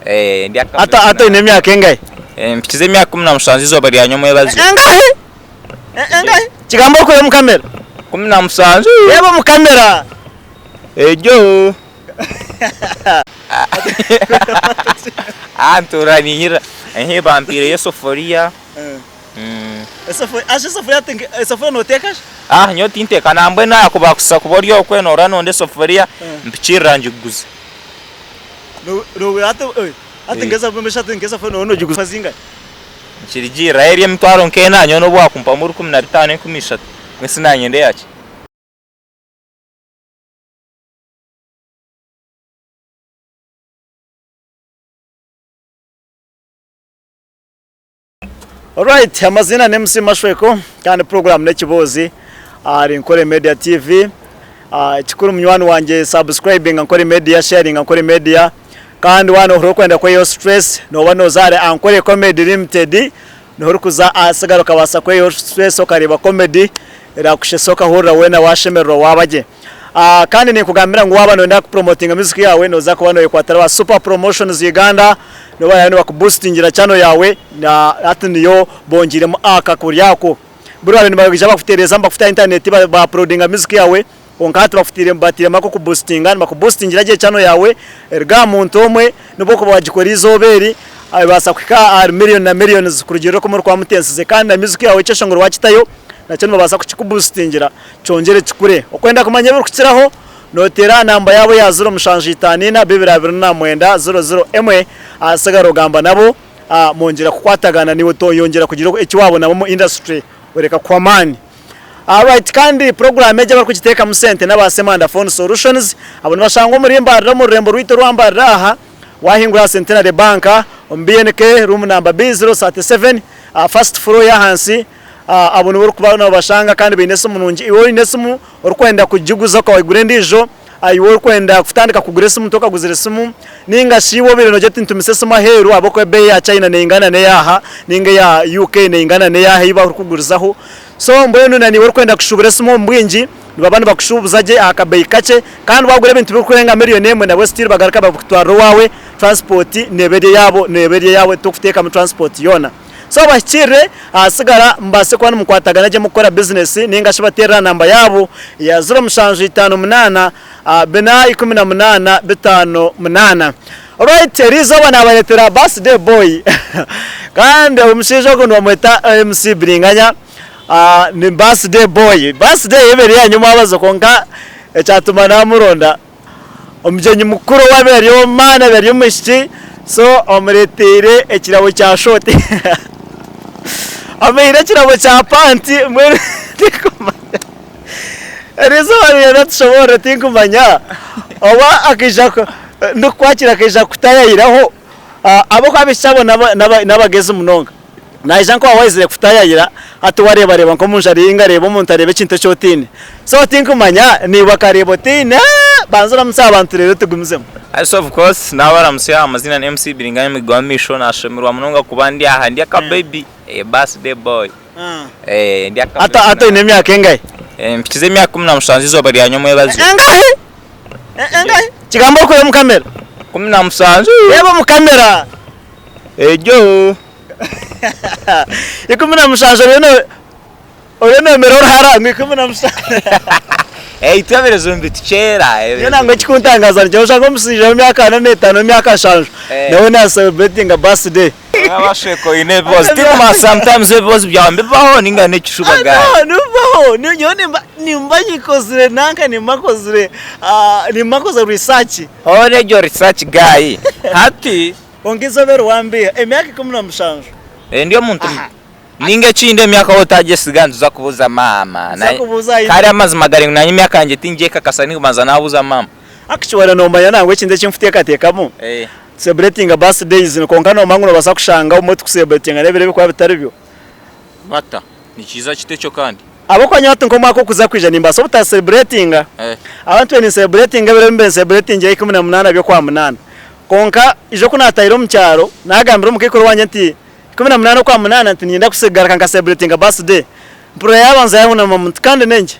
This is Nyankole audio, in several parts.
Eh, ndi aka Hati hati oine emyaka engahi? Eh, mpikize emyaka 17 eizooba rya nyomwebazo. Engahi? Engahi? Kigambo orikureeba omu kamera. 17. Reeba omu kamera. Egyo. Ah, ntuura niinyirira. Ehe bampaireyo esafuriya. Esafuriya, asha esafuriya ati nka- esafuriya nooteeka shi? Ah, nyowe tinteeka nambwenu aha kubaasa kuba ori okwe noora nonda esafuriya mpikirira ngiguze. Noohurira hati hati nk'esafuriya nooba noogiguza zingahi? Nikirigiirira eri emitwaro nk'ena nyowe n'obu waakumpamu 15 3000 mbwenu shi naanye eyaki? Alright, amaziina ni MC Mashweko kandi puroguraamu n'ekiboozi ahari Nkore Media TV. Ah, Ekikuru munywani wangye subscribinga Nkore Media, sharinga Nkore Media kandi waaba noohurira orikwenda kweyihaho stress nooba nooza ahari Ankore Comedy Limited niho orikuza ahasigara okabaasa kweyihaho stress okareeba comedy erakushesa okahurira weena waashemererwa waaba gye. Ah, kandi ninkugambira ngu waaba nooyenda kupromotinga music yaawe nooza kuba nooyekwatira aba Super Promotions Uganda nibo baraabe nibakuboostingira channel yaawe na hati niyo bongyeiremu aka kuri ako. Buri baabaire nibaija bakutereeza nibakuta aha internet ba uploadinga music yaawe kwonka hati bakutaire batairemu ak'okuboostinga nibakuboostingira gye channel yaawe eruge aha muntu omwe n'obu okuba wagikora eizooba eri ebaasa kuhika ahari million na millions kurugiirira oku murikuba mutensize kandi na music yaawe ekyeshongoro waakitayo nakyo nibabaasa kukikuboostingira kyongyere kikure. Okwenda kumanya ebirikukiraho, nooteera aha namba yaabo eya 0754 229 00 ahasigara ogamba nabo mwongyera kukwatagana naiwe otoyongyera kugira eki waabona omu industry oreka kuhwa amaani. Alright kandi puroguraamu egi abarikugiteekamu sente n'aba Ssemanda Phone Solutions abo nibashangwa omuri Mbarara omu rurembo rwaitu orwa Mbarara aha waahingura aha Centenary Bank omu BNK room number B037 first floor y'ahansi. Abo nibo orikuba noobashanga kandi baine esimu nungi. Iwe oine esimu orikwenda kugiguza okagura endiijo, iwe orikwenda kutandika kugura esimu tokaguzire esimu, nainga shi iwe obaire noogira oti ntumisa esimu aheeru ahabw'okuba ebeeyi eya China neingana n'ey'aha nainga eya UK neingana n'ey'aha ei barikugurizaho. So mbwenu na naiwe orikwenda kushuubura esimu omu bwingi, nibaba nibakushuubuza gye aha kabeeyi kakye kandi waagura ebintu birikurenga miriyoni emwe nabwo still bagaruka babikutwarira owaawe, transport neeba eri eyaabo, neeba eri eyaawe torikuteekamu transport yoona. So abahikirire ahasigara mubaase kuba nimukwatagana gye mukukora bizinesi ninga shi bateerere aha namba yaabo eya 0758 418 58. Alright eriizooba naabareetera birthday boy kandi omushaija ogu nibamweta MC Biringanya ni birthday boy. Birthday ye ebaire eya nyomwabazo kwonka ekyatuma naamuronda Omugyenyi mukuru ou abaire ari ow'amaani abaire ari omwishiki so amureeteire ekirabo kya shoti amuhaire ekirabo kya panti mbwenu tinkumanya eriizooba niinyenda tushoboorore tinkumanya oba akaija ndikukwakira akaija kukutaayayiraho ahabw'okuba abaishiki abo n'abagezi munonga. Naija nka owaizire kutayayira hati warebareba nkomuntu aringa areeba omuntu areeba ekintu eki otiine so tinkumanya naiwe akareeba otiine banza oramutsye abantu reero tugumizemu. So of course nabaramutsya amazina ni MC Biringanya Migwa Wamaisho nashemererwa munonga kuba ndi aha ndi aka baby eh birthday boy eh ndi aka Hati hati oine emyaka engahi? Eh mpikize emyaka 17 eizooba rya nyomwebazo. Engahi? Engahi? Kigambo orikureeba omu camera. 17. Reeba omu camera. Egyo. 17 oriyo no oriyo nomera oruhara ngu 17. Itwe ebirezu nibitukyera. Nyowe nangwa ekikuntangaza nikyo oshanga omushaija w'emyaka ana n'etaano w'emyaka nshanju nawe na celebratinga birthday. Wabashweka oine ebibazo tikumanya sometimes ebibazo byawe nibibaho ninga n'ekishuba guy. No nibibaho nyowe nimba nimba nyikozire nanka nimba nkozire nimba nkozire research. Hoona egyo research guy hati. Kwonka eizooba eri wambiiha emyaka 17. Ndi omuntu ninga ekindi emyaka waaba otagyesiga nituza kubuuza maama. Nituza kubuuza ahi. Kare amazima gari ngu nanye emyaka yangye tingyekakasa ninkubanza nabuuza maama. Actually nomanya nangwa ekintu eki nkuteekateekamu, celebratinga birthdays kwonka nomanya ngu nobaasa kushanga obumwe tukucelebratinga n'ebiro ebirikuba bitari byo. Bata? Nikiiza kita ekyo kandi? Ahabw'okuba nyowe hati nk'omwaka okuza kwija nimbaasa obuta celebratinga. Ahabw'okuba nitwe ni celebratinga ebiro ebi mbe ncelebratingire 18 by'Okwamunaana. Kwonka ijo ku naatahire omu kyaro, naagambira omukaikuru wangye nti, 18 Okwamunaana nti niinyenda kugaruka nka celebratinga birthday. Mpurira yaabanza yaahunama nti kandi n'enki?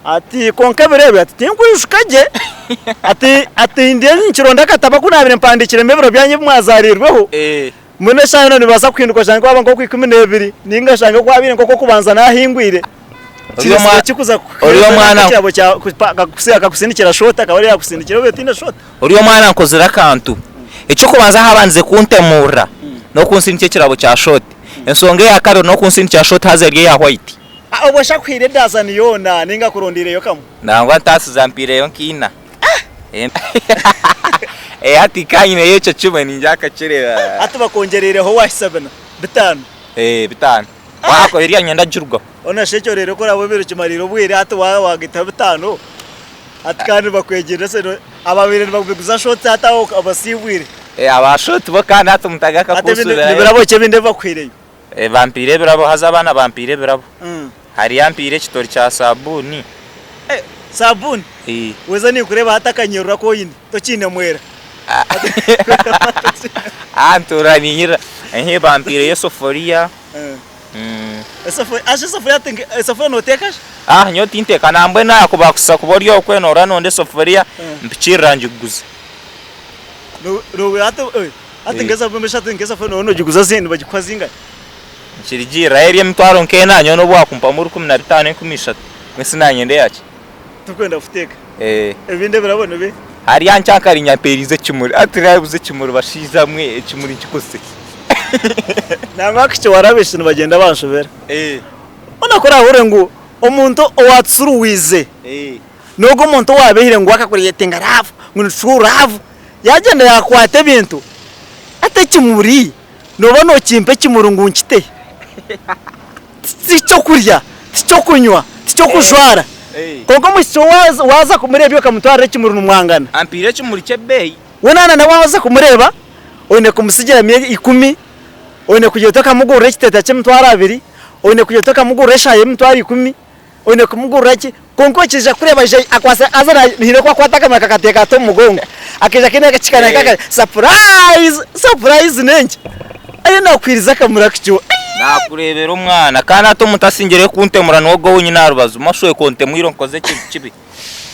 Ati kwonka ebiro ebyo ati tinkwijuka gye. Ati ati ndiyo ninkironda akatabo aku naabaire mpandiikiremu ebiro byanyu ebi mwazaariirweho. Mbwenu eshaaha yoona nibibaasa kuhinduka oshange kwaba nk'okwikumi-n'ebiri nainga oshange kwabaire nk'okw'okubanza naahingwire. Kireetsire ki kuza kuheereza ekirabo kya akakusindikira shooti akaba ariyo yaakusindikira obaire otaine shooti? Ori omwana nkozire akantu. Eky'okubanza ahabandize kuntemuurira n'okunsindikira ekirabo kya shooti. Enshonga eya kabiri n'okunsindikira shooti haza eri eya white. Obwo shi akuhaire edaazani yoona nainga akurondeireyo kamwe? Nangwa ntaasize ampaireyo nka ina. Hati ka nyineyo ekyo kimwe ningira akakireeba. Hati bakwongyereireho waahitsya bina? Bitaano? Bitaano. Waakora eriya nyenda girugaho. Hoona shi ekyo reero ku oraabe obaire okimariire obwire hati waagaitaho bitaano, hati kandi nibakwegyerera ababaire nibabiguza shooti hati aho obasiibwire. Aba shooti bo kandi hati omuntu agaruka kunsubirayo. Ni birabo ki ebindi ebi bakuhaireyo? Bampaire ebirabo haza abaana bampaire ebirabo. Hariyo ampaire ekitori kya saabuuni. Saabuuni? Weeza ninkureeba hati akanyerura aku oine tokiine mwera. Ntuura niinyerera. Bampaireyo esafuriya. Esafuriya noteeka shi? Nyowe tinteeka nambwenu ahakuba kusa kuba ori okwe noora nonda esafuriya mpikirira ngiguze. Hati nk'esafuriya nooba nogiguza nibagikuha zingahi? Nikirugirira eri emitwaro nk'ena nyowe n'obu wakumpamu rukumi na bitaano enkumi ishatu mbwenu shi nanyenda eyaki? Torikwenda kuteeka? Ebindi ebirabo nibi? Hariya nkyakare nyamperize ekimuri hati nabuze ekimuri bashaija mwe ekimuri nkikozese ki? Nangwa kuhikya warabishi nibagyenda banshobera. Hoona ku orahurire ngu omuntu owatusuruwize n'ogwo omuntu owabeire ngu akakureetinga love ngu ni true love yagyenda yakwata ebintu hati ekimuri Nooba nookimpa ekimuri ngu nkite? Ti ky'okurya, ti ky'okunywa, ti ky'okujwara. Kwonka omwishiki waaza kumureeba okamutwarira ekimuri nimwangana. Ampaire ekimuri ky'ebeeyi. Weena nawe waaza kumureeba oine kumutsigira ikumi, oine kugira oti okamugurira ekiteteeya ky'emitwaro abiri, oine kugira oti okamugurira eshaaha y'emitwaro ikumi. Oine kumugurira ki? Kwonka okiija kureeba aija akwatsire haza haine oku akwata akamuri akakateeka ati omu mugongo. Akaija kaine akakikana kaka surprise! Surprise n'enki? Aye naakuhiriza akamuri ako kiwe. Naakureebera omwana. Kandi hati omuntu asingireyo kuntemura niwe ogwo wenyine aha rubaju. Mashweka ontemwire onkoze ekintu kibi.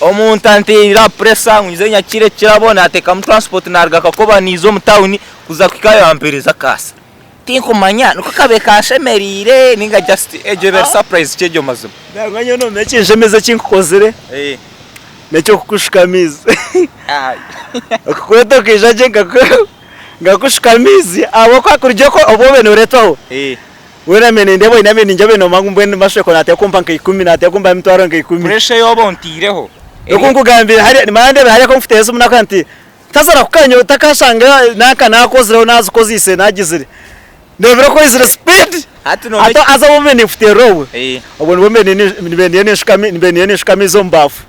Omuntu anteire aha pressure ngu nyije nyakiire ekirabo, naateekamu transport naaruga Kakoba niiza omu tawuni kuza kuhikayo yampeereza akaasa. Tinkumanya niko kabaire kanshemereire ninga just egyo ebaire surprise ki egyo mazima. Nangwa nyowe nomanya ekinshemeza eki nkukozire n'ekyokukushuka amaizi. Okukweta okaija gye nkakushuka amaizi ahabw'okuba kuruga okwo obu obaire nooreetwaho, weena mbaire nindeeba oine amaizi nainye mbaire nomanya ngu mbwenu Mashweko naateekwa kumpa nka ikumi, naateekwa kumpa emitwaro nka ikumi. Pressure ei oba ontaireho. Oku nkugambire hariya nimanya ndeebire hariya ku nkuteera esimu nakugira nti Tazara kukanya otakashanga nanka nakozireho nazikozeise nagizire ndebire oku oizire speed Hati noomanya ate eki- haza obu mbe ninkuteerera obwe Eh. obwo nibwo mbe mbe ndiyo ninshuka mbe ndiyo ninshuka amaizi omu baafu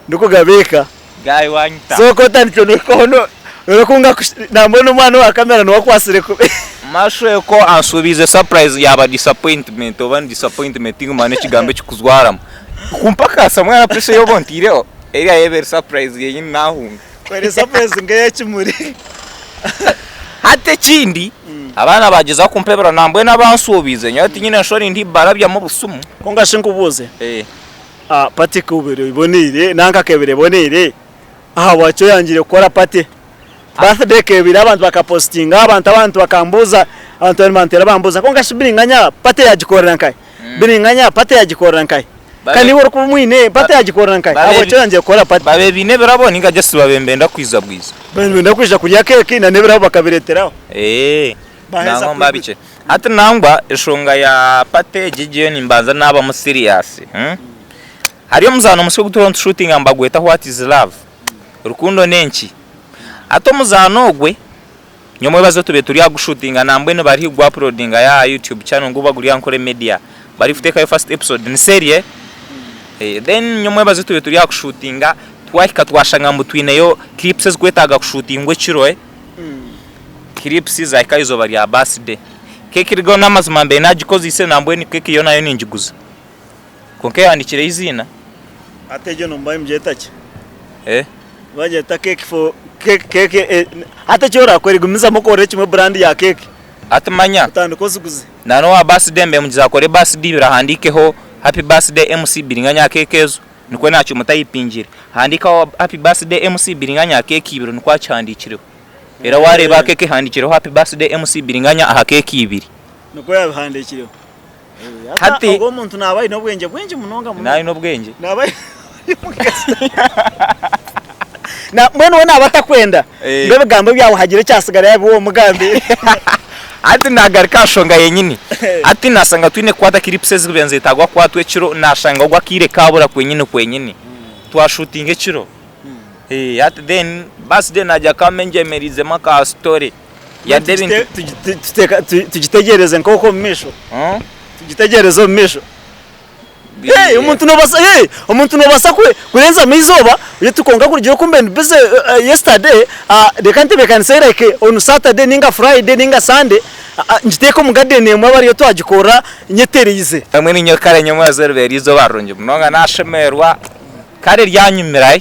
ndikugabiika Guy wanyita. so ku otandikire nohikaho no noreeba oku nambwenu omwana owa camera niwe akwatsire kubi. Mashweko ansuubiize surprise yaaba disappointment oba ni disappointment tinkumanya n'ekigambo ekikuzwaramu. Kumpakasa mbwenu pressure ei oba ontaireho eriya yo eba eri surprise yenyini naahunga. Eri surprise nk'ey'ekimuri. Hati ekindi abaana baagyezaho kumpebera nambwenu abanshuubiize nyowe tinyine nshoni ndi barabyamu obusimu. Kwonka shi nkubuuze, party ku ebaire eboneire nanka ku ebaire eboneire, ahabwaki oyangire kukora party? Birthday ku ebaire abantu bakapositinga abantu abantu bakambuuza, abantu nibanteera bambuuza kwonka shi Biringanya party yagikorera nkahi? Biringanya party yagikorera nkahi? Kandi iwe orikuba omwine party yagikorera nkahi? Ahabwaki oyangire kukora party? Babe baine ebirabo ninga just babe nibenda kwija bwija? Babe nibenda kwija kurya keeki na n'ebirabo bakabireeteraho. Eeh nangwa mbabikye. Hati nangwa enshonga ya party egi egyo nimbanza nabamu serious. Hariyo omuzaano musya ogu turiho nitushuutinga nibagweta what is love? Rukundo n'enki? Hati omuzaano ogwe Nyomwebazo tube turi aha gushutinga nambwenu bari haihi kugu uploadingayo aha YouTube channel ngu baguri aha Nkore Media bari kutekayo first episode ni serie then nyomwebazo tube turi aha kushutinga twahika twashanga ngu twineyo clips ezikwetaaga kushutingwa ekiro clips zahika aha izooba rya birthday cake erigaho namazima mbaire nagikozeise nambwenu cake yo nayo ningiguza kwonka ehandikireho eiziina. Hati egyo nimuba nimugyeta ki? Nibagyeta cake for cake cake hati eki orakore gumizamu okore kimwe brand ya cake. Hati manya. Otandike oziguze. Na n'owa birthday mbe mugize akore birthday ibiri ahandikeho happy birthday MC Biringanya aha cake ezo. Nikwo naakimutayipingire. Handiikaho Happy Birthday MC Biringanya aha keeki ibiri nikwo akihandiikireho. Era waareeba aha keeki ehandiikireho Happy Birthday MC Biringanya aha keeki ibiri. Nikwo yaabihandiikireho. Hati- Ogwo omuntu naaba aine obwengye bwingi munonga munonga. Naaba aine obwengye. Naaba aine Na mbwenu we naaba atakwenda Eh. ngu ebigambo byawe hagire ekyatsigara yaaba iwe omugambiire. Hati naagaruka aha nshonga yenyini. Hati naashanga twine kukwata clips ezikubaire nizeetaagwa kukwatwa ekiro, naashanga obwo akaire kaabura kwenyini kwenyini. Twashuutinga ekiro. Eh, hati then birthday naagira kame ngyemereizemu aka story. Yade ebintu. Tugitegyereze nk'oku omu maisho. Tugitegyereze omu maisho. Hey, omuntu nobasa hey, omuntu nobasa kurenzamu eizooba oitu kwonka kurugiirira oku mbaire ndi busy yesterday reka ntebeekanise like on Saturday ninga Friday ninga Sunday ngiteeke omu garden emwe abe ariyo twagikorera nyetereize. Mbwenu nyowe kare nyowe omwebazo ribeera eizooba rirungi munonga nashemererwa kare ryanyumira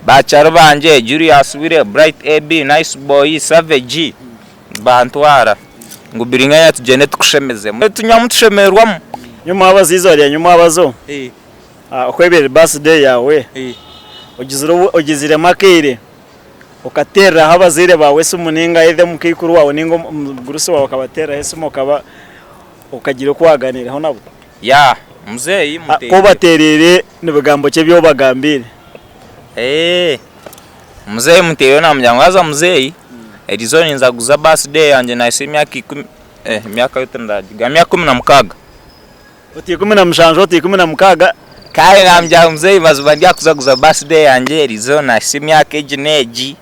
Baakyaro bangye, Julius Wire, Bright AB, Nice Boy, Savage, bantwara ngu Biringanya tugyende tukushemeze. Tunywamu tushemererwamu. Nyomwabazo eizooba rya nyomwabazo oku ebaire birthday yaawe ogiziremu akaire okateereraho abazaire baawe esimu ninga either omukaikuru waawe ninga omugurusi waawe okabateereraho esimu okaba okagira oku waaganiiraho nabo? Yeah, muzeeyi Ku muteerire. obateereire ni bigambo ki ebi obagambiire? Eeh, muzeeyi muteerire namugira ngu haza muzeeyi, eriizooba ninzaguza birthday yangye nahitsya emyaka ikumi, eh emyaka yo tindagigamba, emyaka 16. Oti 17 oti 16. Kare namugira ngu muzeeyi mazima ndi aha kuzaguza birthday yangye eriizooba nahitsya emyaka egi n'egi,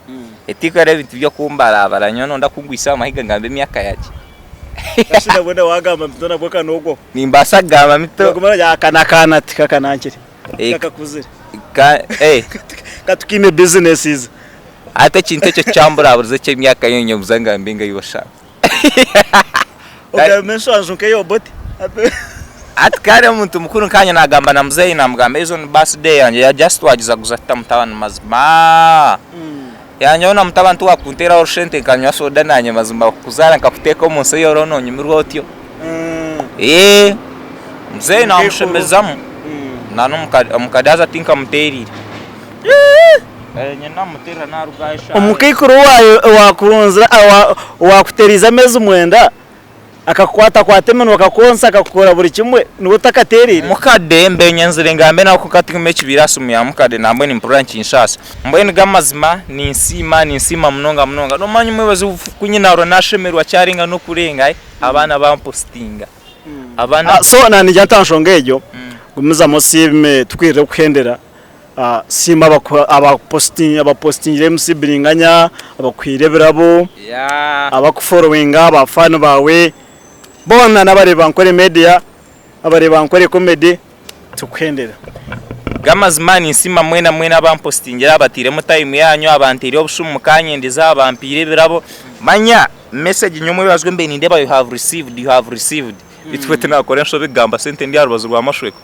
etikora ebintu by'okumbarabara nyowe nonda kungwisa aha mahiga ngambe emyaka yangye. Kashi nabwo na wagamba mito nabwo kanogwaho. Nimbaasa kugamba mito. Noguma nogira aka n'akaana tikakanankire. Eh, Kakakuzire. Ka, eh. Katukiine businesses. Hati ekintu ekyo kyamburaburiza eky'emyaka yoona nyobuza ngambe ngaiwe sha. Ogambe enshanju nk'ey'Obote. Hati kare omuntu mukuru nkanye nagamba na muzeeyi namugamba ezo ni birthday yangye ya just twagizaguza tuta mutabani mazima. Ya nyowe na mutabani tiwakunteeraho orushente nkanywa soda nanye mazima kukuzaara nkakuteeka omu nsi ei oriho nonyumirwa otyo. Eeh muzeeyi namushemezamu na n'omukade haza tinkamuteereire. Nyine namuteerera naruga aha eshaaha. Omukaikuru owaakutereize ameezi mwenda Akakukwatakwata eminwa akakwonsa akakukora buri kimwe niwe otakateereire? Mukade, mbe nyenzire ngambe nawe kwonka tinkume ekibiire aha simu ya mukade nambwenu nimpurira nikinshaasa. Mbwenu go amazima ninsiima ninsiima munonga munonga. Nomanya omwebazo ku nyinarwo nashemererwa kyarenga nokurenga abaana bampositinga. Abaana. So nanye aha nshonga egyo gumizamu osiime tukwirire kuhendera. Siima abakupositingire MC Biringanya, abakuhaire ebirabo, abakuforowinga, ba faani baawe boona n'abareeba Nkore Media, abareeba Nkore Comedy, tukuhendera. G'amazima ninsiima mwena mwena abampositingire, abatairemu time yaanyu, abanteire obushumu mukanyendeza, abampaire ebirabo. Manya message nyowe omwebazyo mbaire nindeeba you have received, you have received. Itwe tinakora enshobi kugamba sente ndi aha rubaju rwa mashweko.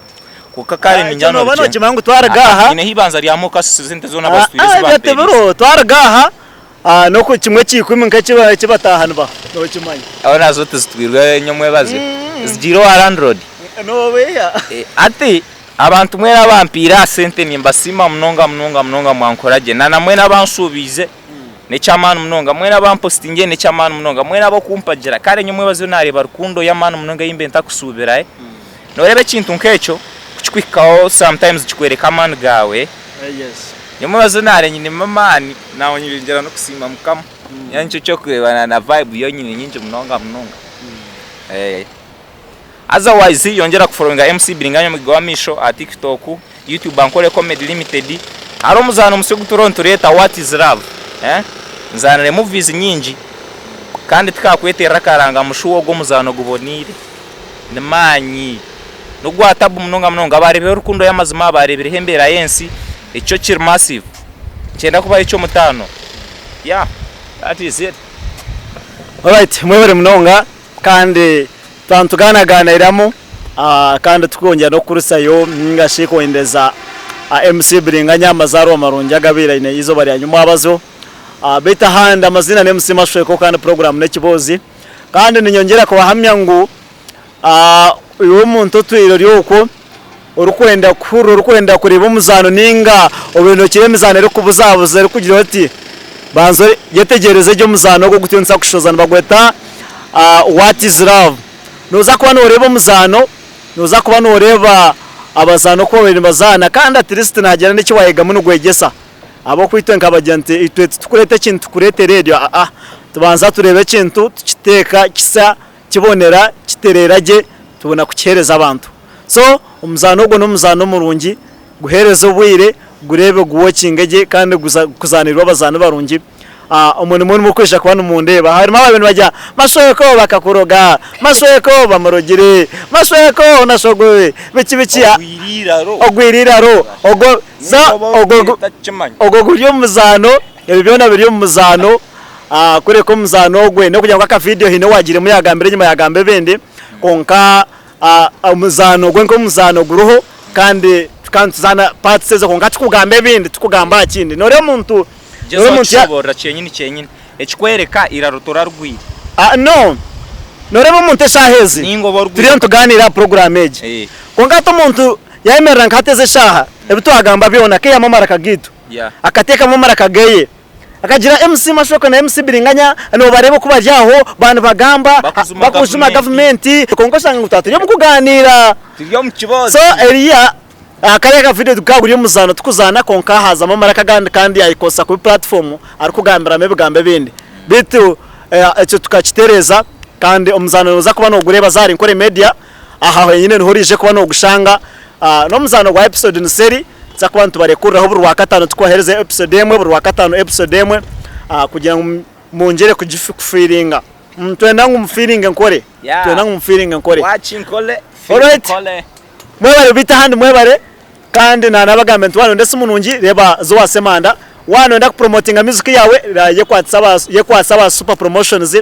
Kwonka kare Ekyo ningira nooba nobikyena. nookimanya ngu twaruga aha. Nyineho eibanza rya muka sente zoona bazitwire Ah, ezi ebyo bampeerize. tibiriho. Twaruga aha ah, n'oku kimwe kya ikumi nk'eki eki bataaha nibaha nookimanya. Aho nazo tizitwirwe nyomwebaze. Zigiire owa landlord. Noobeiha. Eh, Hati abantu mwena abampiire aha sente nimbasiima munonga munonga munonga mwankora gye. Na na mwena abanshuubiize n'eky'amaani munonga. Mwena abampositingire n'eky'amaani munonga. Mwena ab'okumpagira. Kare nyomwebaze naareeba rukundo y'amaani munonga ei mbaire ntakusuubira. eh. Nooreeba ekintu nk'ekyo ku kikuhikaho sometimes kikworeka amaani gaawe. Nyowe naare nyinemu amaani naawe nyongyera n'okusiima Mukama. Nyowe nikyo ky'okureeba na na vibe yo nyine nyingi munonga munonga. Otherwise yongyera kuforowinga MC Biringanya Omugiga w'Amaisho aha TikTok, YouTube Ankole Comedy Limited. Hariho omuzaano musya ogu turiho nitureeta What is Love? Nzaanire movies nyingi kandi tikakweterera akaranga mushuwa ogu omuzaano guboneire. Ni maani. N'ogwa tabu munonga munonga. Abaareebireho rukundo y'amazima, abaareebireho embeera y'ensi, ekyo kiri massive. Nikyenda kubaho eky'omutaano. Yeah, that is it. Alright, mwebare munonga kandi twaba nitugaanagaaniramu kandi tukwongyera n'okukuritsayo ninga shi kwendeza MC Biringanya amazaarwa marungi agu abaire aine eizooba rya nyomwabazo. Beitu ahandi amaziina ni MC Mashweko kandi puroguraamu n'ekiboozi. Kandi niinyongyera kubahamya ngu iwe omuntu otwire ori okwo, Orikwenda kuhurira orikwenda kureeba omuzaano nainga obaire nookira emizaano erikubuzabuza erikugira oti banza oyetegyereze gye omuzaano ogu oguturiyo nituza kushohoza nibagweta What is love. Nooza kuba nooreeba omuzaano, nooza kuba nooreeba abazaani oku babaire nibazaana kandi at least naagira n'eki waayegamu nigwegyesa. Ahabw'okuba itwe nkabagira nti itwe titukureeta ekintu tukureetere eryo aa, tubanza tureeba ekintu tukiteeka kisa kibonera kitereera gye tubona kukiheereza abantu. So omuzaano ogwo n'omuzaano murungi, guheereze obwire gureebe guwokinge gye kandi guzaanirwe abazaani barungi. Omwo nimwo murikwija kuba nimundeeba. Harimu ababaire nibagira Mashweko bakakuroga, Mashweko bamurogire, Mashweko onashogwe biki biki. Ogwire eiraro. Ogwo so ogwo guri omu muzaano, ebyo byona biri omu muzaano. Kureka omuzaano ogwe n'okugira ngu aka vidiyo haine owaagiiremu yaagambira enyima yaagamba ebindi kwonka omuzaano gwe nk'omuzaano guriho kandi tukaba nituzaana parts ezo kwonka tikugamba ebindi tikugamba aha kindi. Nooreeba omuntu Gyezaho nooreeba omuntu ya kushoboorora kyenyini kyenyini ekikworeka eiraro torarugwire. No, nooreeba omuntu eshaaha ezi Nainga oba orugwire turiyo nitugaaniira aha puroguraamu egi Eh. kwonka hati omuntu yaayemerera nka hati ezi eshaaha ebi twagamba byona akaihamu amaraka gaitu Yeah. akateekamu amaraka geye. Akagira MC Mashoko na MC Biringanya nobareeba oku bari aho ba nibagamba Bakujuma bakujuma gavumenti. gavumenti kwonka oshanga ngu twaba turi omu kuganiira. Turi omu kiboozi. So Eliya kariya aka video gukaba guri omuzaano tukuzaana kwonka hazamu amaraka agandi kandi yayekozesa kubi platform arikugambiramu ebigambo ebindi beitu ekyo tukakitereeza kandi omuzaano noza kuba nogureeba zaari Nkore Media aha henyine niho oraije kuba nogushanga n'omuzaano gwa episode ni seri. Nituza kuba nitubarekuriraho buri Rwakataano turikubaheereza episode emwe, buri Rwakataano episode emwe kugira ngu mwongyere kufiiringa. Nitwenda ngu mufiiringe Nkore. Nitwenda ngu mufiiringe Nkore. Watch Nkore, feel Alright. Nkore. Mwebare beitu ahandi mwebare kandi naanabagambira nti waaba noyenda esimu nungi reeba Zoa Ssemanda. Waaba noyenda kupromotinga music yaawe yekwatse aba Super Promotions.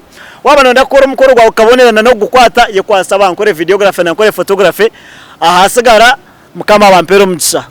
Waaba noyenda kukora omukoro gwawe gukabonera n'okugukwata yekwatse aba Nkore Videography na Nkore Photography. Ahasigara Mukama abampere omugisha.